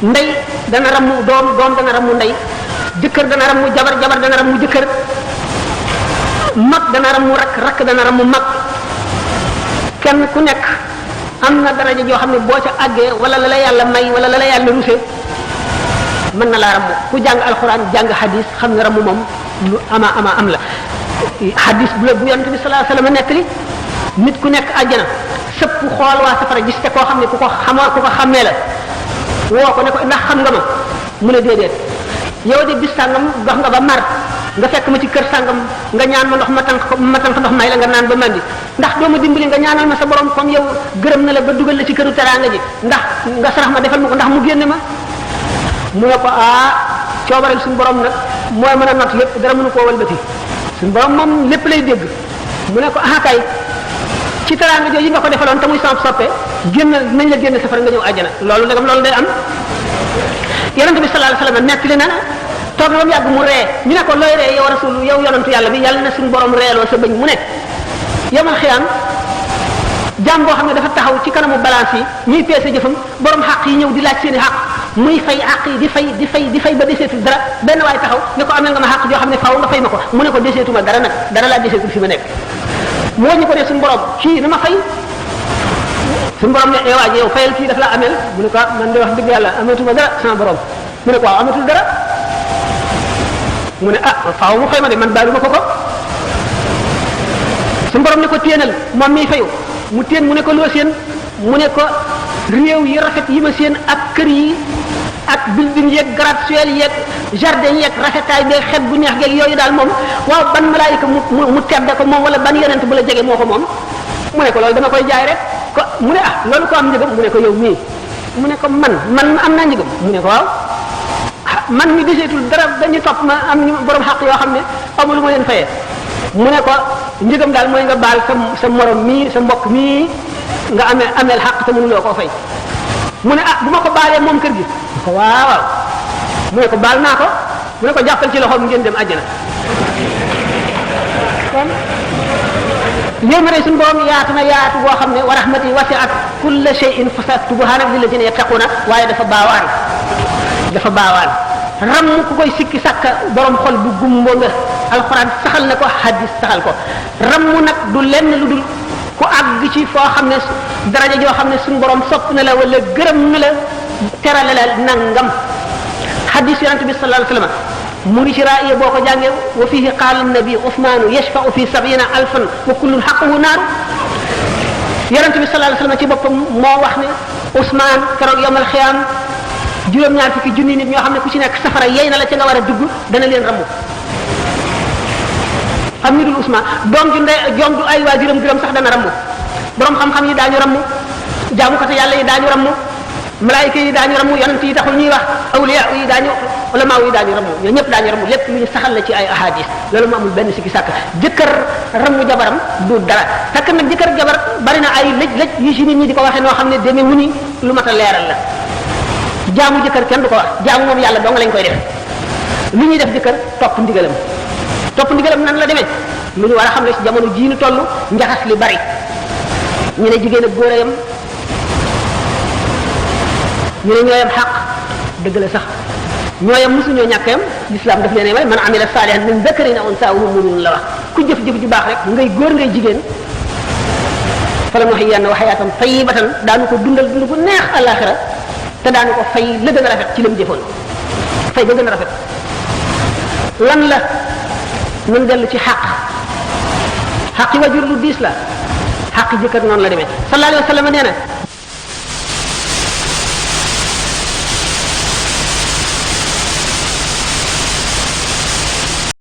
Speaker 2: ndey dana ramu doom dana ramu ndey jëkkër dana ramu jabar dana ramu jëkkër mag dana ramu rakk dana ramu mag kenn ku nekk am na daraja joo xam ne boo ca àggee wala la yàlla may wala la yàlla ruse mën na laa ramu ku jàng alxuraan jàng hadis xam ne ramu moom lu ama am la hadis bu la bu yonent bi sallallahu alayhi wasallam nettali nit ku nekk àjjana sëpp xool waa safara gis te koo xam ne ku ko xàmmee la woo ko ne ko ndax xam nga ma mu ne déedéet yow de bis sàngam dox nga ba mar nga fekk ma ci kër sàngam nga ñaan ma ndox ma tànk ndox may la nga naan ba mandi ndax doo ma dimbali nga ñaanal ma sa borom comme yow gërëm na la ba dugal la ci këru teraanga ji ndax nga sarax ma defal ma ko ndax mu génne ma mu ne ko coobareel suñu borom nag mooy mën a not lépp dara mënu koo walbati suñu borom moom lépp lay dégg mu ne ko kay ci teraanga jooju yi nga ko defaloon te muy sama soppe génn nañ la génn safara nga ñëw àjjana loolu ndegam loolu day am yonente bi sallallahu alayhi wasallam nettali na toog na ba mu yàgg mu ree ñu ne ko looy ree yow rasul yow yonentu yàlla bi yàlla na suñu borom reeloo sa bëñ mu ne yomal xiyaam jaam boo xam ne dafa taxaw ci kanamu balance yi ñuy peese jëfam borom xaq yi ñëw di laaj seeni xaq muy fay xaq yi di fay ba deseetul dara benn waay taxaw ne ko amel nga ma xaq joo xam ne faaw nga fay ma ko mu ne ko deseetuma dara nag dara laa deseetul fi ma nekk moo ñu ko ne suñu borom kii dama fay suñu borom ne waa ji yow fayal kii daf la amel mu ne ko man de wax dëgg yàlla amatuma dara sama borom mu ne ko waaw amatul dara mu ne faaw mu fay ma de man baalu ma ko suñu borom ne ko téenal moom miy fayu mu téen mu ne ko loo seen mu ne ko réew yi rafet yi ma seen ak kër yi ak building yeeg gratte-ciel yeeg jardin yeeg rafetaay beeg xet bu neex geeg yooyu daal moom waaw ban malaayika mu tedda ko moom wala ban yonent bu la jege moo ko moom mu ne ko loolu dama koy jaay rek ko mu ne loolu ko am njëgam mu ne ko yow mii mu ne ko man am naa njëgam mu ne ko waaw man mi deseetul dara dañu topp ma am ñu borom xaq yoo xam ne amul ma leen fayee mu ne ko njëgam daal mooy nga baal sa morom mii sa mbokk mii nga ameel xaq te mënuloo koo fay mu ne bu ma ko baalee moom kër gi ko waaw mu ne ko baal naa ko mu ne ko jàppal ci loxoom ngeen dem àjjana kon yéemare suñu borom yaatu na yaatu boo xam ne wa rahmati wasi'at kulla shay'in fasaktubuha lillazina yattaquna waaye dafa baawaan ram ku koy sikki sàkka borom xol bu gumbo nga alxuraan saxal na ko hadis saxal ko ram nag du lenn lu dul ku àgg ci foo xam ne daraja joo xam ne suñu borom sopp na la wala gërëm na la terale la nangam hadis yonente bi sallallahu alayhi wasallam mu ngi ci raaya boo ko jàngee wa fihi qaala nabi Usmaanu yashfa'u fi 70,000 wa kullun haqquhu naar yonente bi sallallahu alayhi wasallam ci boppam moo wax ne Usmaan keroog yawmal xiyaam juróom-ñaar fukki junni nit ñoo xam ne ku ci nekk safara yey na la ca nga war a dugg dana leen ramu am ñu dul Usmaan doom du ay waajuram juróom sax dana ramu borom xam-xam yi daañu ramu jaamukatu yàlla yi daañu ramu malaayika yi daañu ramu yonent yi taxul ñuy wax awliya yi daañu ulama yi daañu ramu ñoo ñëpp daañu ramu lépp lu ñu saxal la ci ay ahadis loolu mu amul benn sikki sàkk jëkkër ramu jabaram du dara fekk nag jëkkër jabar bari na ay lëj yu ci nit ñi di ko waxee noo xam ne demee wuñu lu mat a leeral la jaamu jëkkër kenn du ko wax jaamu moom yàlla dong lañ koy def lu ñuy def jëkkër topp ndigalam nan la demee lu ñu war a xam ne ci jamono jii ñu toll njaxas li bari ñu ne jigéen ak góor a yam ñu ne ñooyam xaq dëgg la sax ñooyam mosuñoo ñàkkayam l'islam daf leen may man amila salihan min zakarin aw unsa wa huwa mu'minun la wax ku jëf-jëf ju baax rek ngay góor ngay jigéen falanuhyiyannahu hayatan tayyibatan daanu ko dundal dund bu neex àllaaxira te daanu ko fay la gën a rafet ci la mu jëfoon fay ba gën a rafet lan la nun dellu ci xaqi wajur lu diis la xaqi jëkkër noonu la demee sallallahu alayhi wa sallam nee na